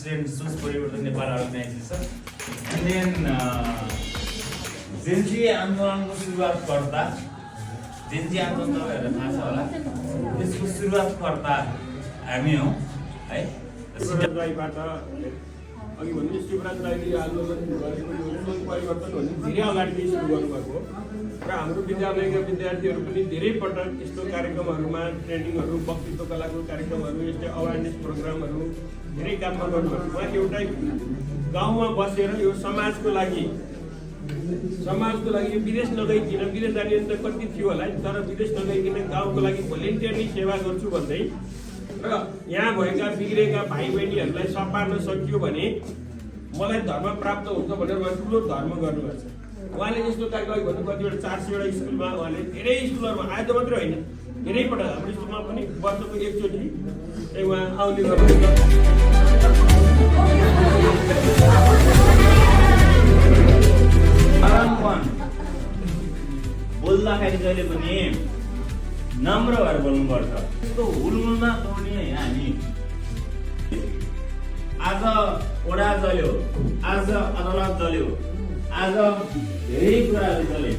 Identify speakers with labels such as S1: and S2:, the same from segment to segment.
S1: Student सोच परिवर्तन Nepal organisation and then Gen Z आन्दोलनको सुरुवातकर्ता जेन्जी आन्दोलन तपाईँहरूलाई थाहा छ होला त्यसको सुरुवातकर्ता हामी हौँ है।
S2: राईबाट अघि भन्ने शिवराज राईले आन्दोलन गरेको यो सोच परिवर्तन भन्ने धेरै अगाडि सुरु गर्नुभएको हो र हाम्रो विद्यालयका विद्यार्थीहरू पनि धेरै पटक यस्तो कार्यक्रमहरूमा ट्रेनिङहरू वक्तृत्व कलाको कार्यक्रमहरू यस्तै अवेरनेस प्रोग्रामहरू धेरै काममा गर्नुभएको। उहाँ एउटै गाउँमा बसेर यो समाजको लागि यो विदेश नगइकन विदेश जाने त कति थियो होला तर विदेश नगइकन गाउँको लागि भोलिन्टियरली सेवा गर्छु भन्दै र यहाँ भएका बिग्रेका भाइ बहिनीहरूलाई सपार्न सकियो भने मलाई धर्म प्राप्त हुन्छ भनेर उहाँ ठुलो धर्म गर्नुभएको छ। उहाँले यस्तो कार्यक्रम भन्नु कतिवटा 400वटा स्कुलमा उहाँले धेरै स्कुलहरूमा आएको मात्रै होइन धेरै पटक हाम्रो स्कुलमा पनि वर्षको एकचोटि चाहिँ उहाँ आउने गर्नुहुन्छ।
S1: बोल्दाखेरि जहिले पनि नम्र भएर बोल्नुपर्छ। यस्तो हुलमुलमा तोड्ने होइन हामी। आज ओडा जल्यो, आज अदालत जल्यो, आज धेरै कुराहरू जले।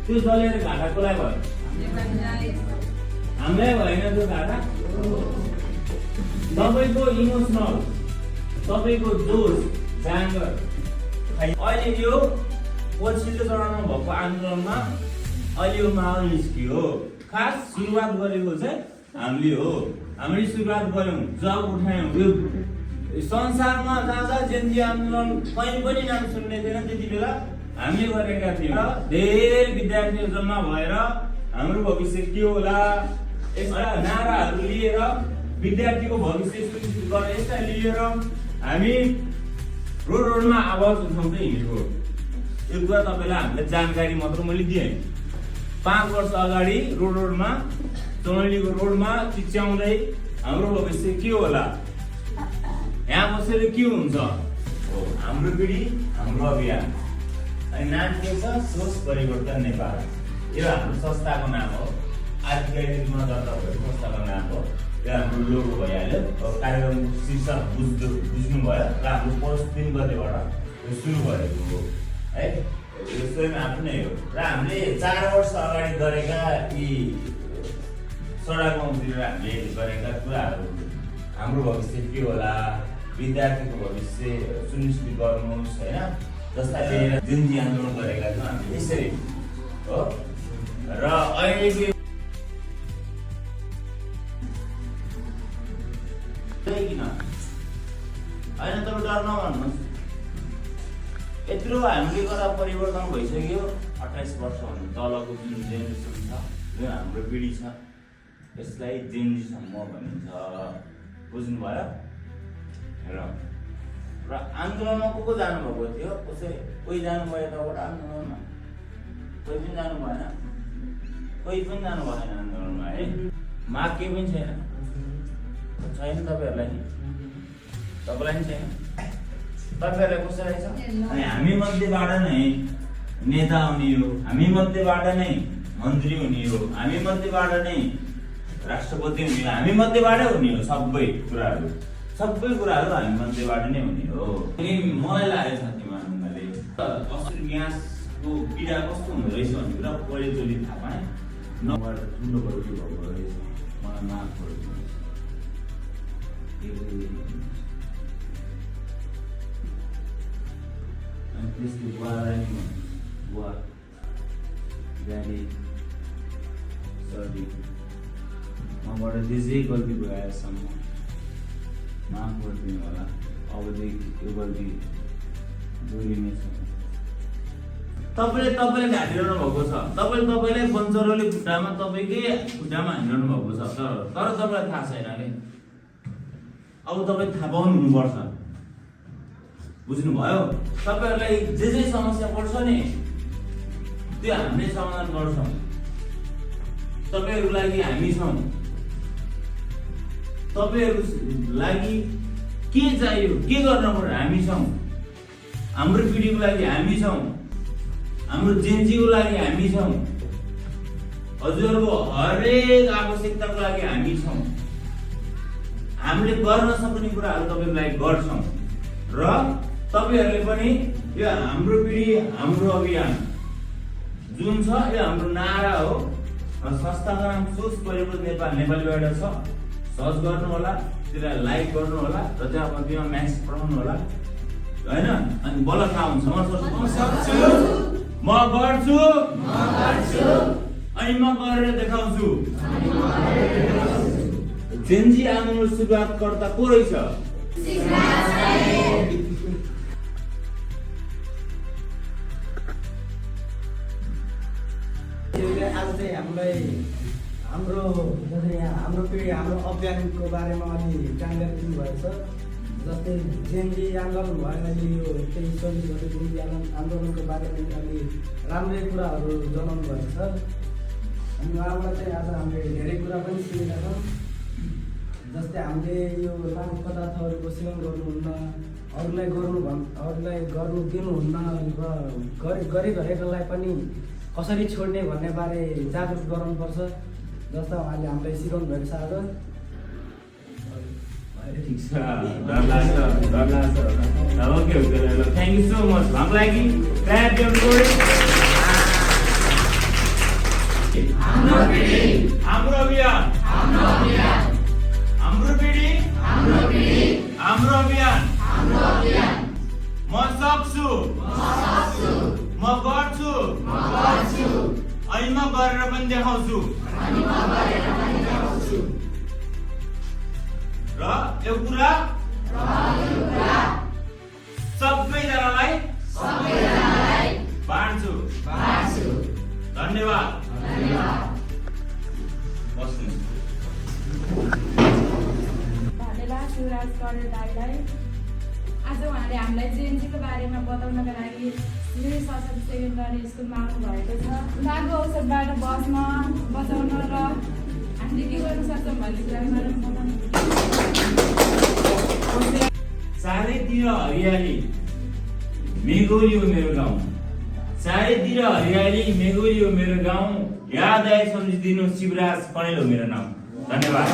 S1: त्यो जलेर घाटा कसलाई भयो? हामीलाई भएन त्यो घाटा। तपाईँको इमोसनल, तपाईँको जोस, जाँगर अहिले यो पछिल्लो चरणमा भएको आन्दोलनमा अहिले यो माहौल निस्कियो। खास सुरुवात गरेको चाहिँ हामीले हो। हामीले सुरुवात गऱ्यौँ, जब उठायौँ। यो संसारमा जहाँ जेन्जी आन्दोलन कहीँ पनि नाम सुन्ने थिएन त्यति बेला हामीले गरेका थियौँ। धेरै विद्यार्थीहरू जम्मा भएर हाम्रो भविष्य के होला यस्ता नाराहरू लिएर विद्यार्थीको भविष्य सुनिश्चित गरेर यस्ता लिएर हामी रोडमा आवाज उठाउँदै हिँडेको। यो कुरा तपाईँलाई हामीले जानकारी मात्र मैले दिएँ। 5 वर्ष अगाडि रोडमा चौलीको रोडमा चिच्याउँदै हाम्रो भविष्य के होला, यहाँ बसेर के हुन्छ, हाम्रो पिँढी हाम्रो अभियान। अनि नाम के छ? सोच परिवर्तन नेपाल। यो हाम्रो संस्थाको नाम हो। आधिकारिकमा दर्ता भएको संस्थाको नाम हो। यो हाम्रो लोगो भइहाल्यो। कार्यक्रमको शीर्षक बुझ्नुभयो र हाम्रो पोस्ट 3 गतेबाट सुरु भएको हो है। यो स्वयं आफ्नै हो र हामीले 4 वर्ष अगाडि गरेका यी सडकमातिर हामीले गरेका कुराहरू हाम्रो भविष्य के होला, विद्यार्थीको भविष्य सुनिश्चित गर्नुहोस् होइन, जस्ता लिएर जेन्जी आन्दोलन गरेका छौँ हामीले यसरी हो। र अहिलेको किन होइन तपाईँ डर नमान्नुहोस्। यत्रो हामीले गर्दा परिवर्तन भइसक्यो। 28 वर्षभन्दा तलको जुन जेनेरेसन छ, जुन हाम्रो पिँढी छ, यसलाई जेन्जी समूह भनिन्छ। बुझ्नुभयो? र आन्दोलनमा को जानुभएको थियो? कोही जानुभयो यताबाट आन्दोलनमा, कोही पनि जानु भएन, कोही पनि जानु भएन आन्दोलनमा है। माग केही पनि छैन तपाईँहरूलाई नि, तपाईँलाई नि छैन। तपाईँहरूलाई कसैलाई छ? अनि हामी मध्येबाट नै नेता हुने हो, हामी मध्येबाट नै मन्त्री हुने हो, हामी मध्येबाट नै राष्ट्रपति हुने हो, हामी मध्येबाटै हुने हो। सबै कुराहरू हामी मध्येबाट नै हुने हो। अनि मलाई लाग्यो साथीमा ढुङ्गाले असली ग्यासको पीडा कस्तो हुँदो रहेछ भन्ने कुरा पहिलोचोटि थाहा पाएँ। नबाट ठुलो गल्ती भएको रहेछ। मलाई माफ गर्नु। अनि त्यसको बुवालाई नि बुवा ड्याडी सरी मबाट जे जे गल्ती भएसम्म माफ गरिदिनु होला। अबदेखि यो गल्ती जोडिने छ। तपाईँले ढालिरहनु भएको छ। तपाईँले बन्चरोले खुट्टामा तपाईँकै खुट्टामा हानिरहनु भएको छ। तर तपाईँलाई थाहा छैन कि अब तपाईँ थाहा पाउनु हुनुपर्छ। बुझ्नुभयो? तपाईँहरूलाई जे समस्या पर्छ नि त्यो हामीले समाधान गर्छौँ। तपाईँहरूको लागि हामी छौँ। तपाईँहरूको लागि के चाहियो, के गर्न पर्यो, हामी छौँ। हाम्रो पिँढीको लागि हामी छौँ। हाम्रो जेन्जीको लागि हामी छौँ। हजुरहरूको हरेक आवश्यकताको लागि हामी छौँ। हामीले गर्न सक्ने कुराहरू तपाईँको लागि गर्छौँ र तपाईँहरूले पनि यो हाम्रो पिँढी हाम्रो अभियान जुन छ यो हाम्रो नारा हो र संस्थाको नाम सोच परिवर्तन नेपाल नेपालीबाट छ। सर्च गर्नु होला, त्यसलाई लाइक गर्नु होला र त्यहाँ कतिमा म्यासेज पठाउनु होला हैन। अनि बल्ल थाहा हुन्छ म गर्छु अनि म गरेर देखाउँछु। जेनजी आन्दोलन सुरुवातकर्ता को रहेछ?
S3: आज चाहिँ हामीलाई हाम्रो पिँढी हाम्रो अभियानको बारेमा अलि जानकारी दिनुभएको छ। जस्तै जेनजी आन्दोलन भयो अहिले यो 23-24 गते जेनजी आन्दोलनको बारेमा अलि राम्रै कुराहरू जनाउनु भएको छ। अनि उहाँबाट चाहिँ आज हामीले धेरै कुरा पनि सिकेका छौँ। जस्तै हामीले यो लामो पदार्थहरूको सेवन गर्नुहुन्न, अरूलाई गर्नु दिनुहुन्न र गरिरहेकोलाई पनि कसरी छोड्ने भन्ने बारे जागरुक गराउनुपर्छ। जस्तो उहाँले हामीलाई सिकाउनु भएको छ आज।
S1: ठिक छ, डर लाग्छ। Okay thank you so much. हाम्रो लागि क्ल्याप एभ्रीबडी। हाम्रो पिँढी हाम्रो अभियान, हाम्रो पिँढी हाम्रो अभियान। म सक्छु, म गर्छु अनि म गरेर पनि देखाउँछु। र यो कुरा सबैजनालाई बाँड्छु। धन्यवाद। बस्नुहोस्।
S4: धन्यवाद शिवराज करेल दाइलाई। आज उहाँले हामीलाई जेएनजीको बारेमा बताउनका लागि सिलगढी सरस्वती सेकेन्डरी स्कुलमा आउनुभएको छ। उहाँको अवसरबाट बचाउन र हामीले के गर्न सक्छौँ भन्ने कुरामा
S1: चारैतिर हरियाली मेघोली हो मेरो गाउँ, चारैतिर हरियाली मेघोली हो मेरो गाउँ। याद आए सम्झिदिनु शिवराज कणेल हो मेरो नाम। धन्यवाद।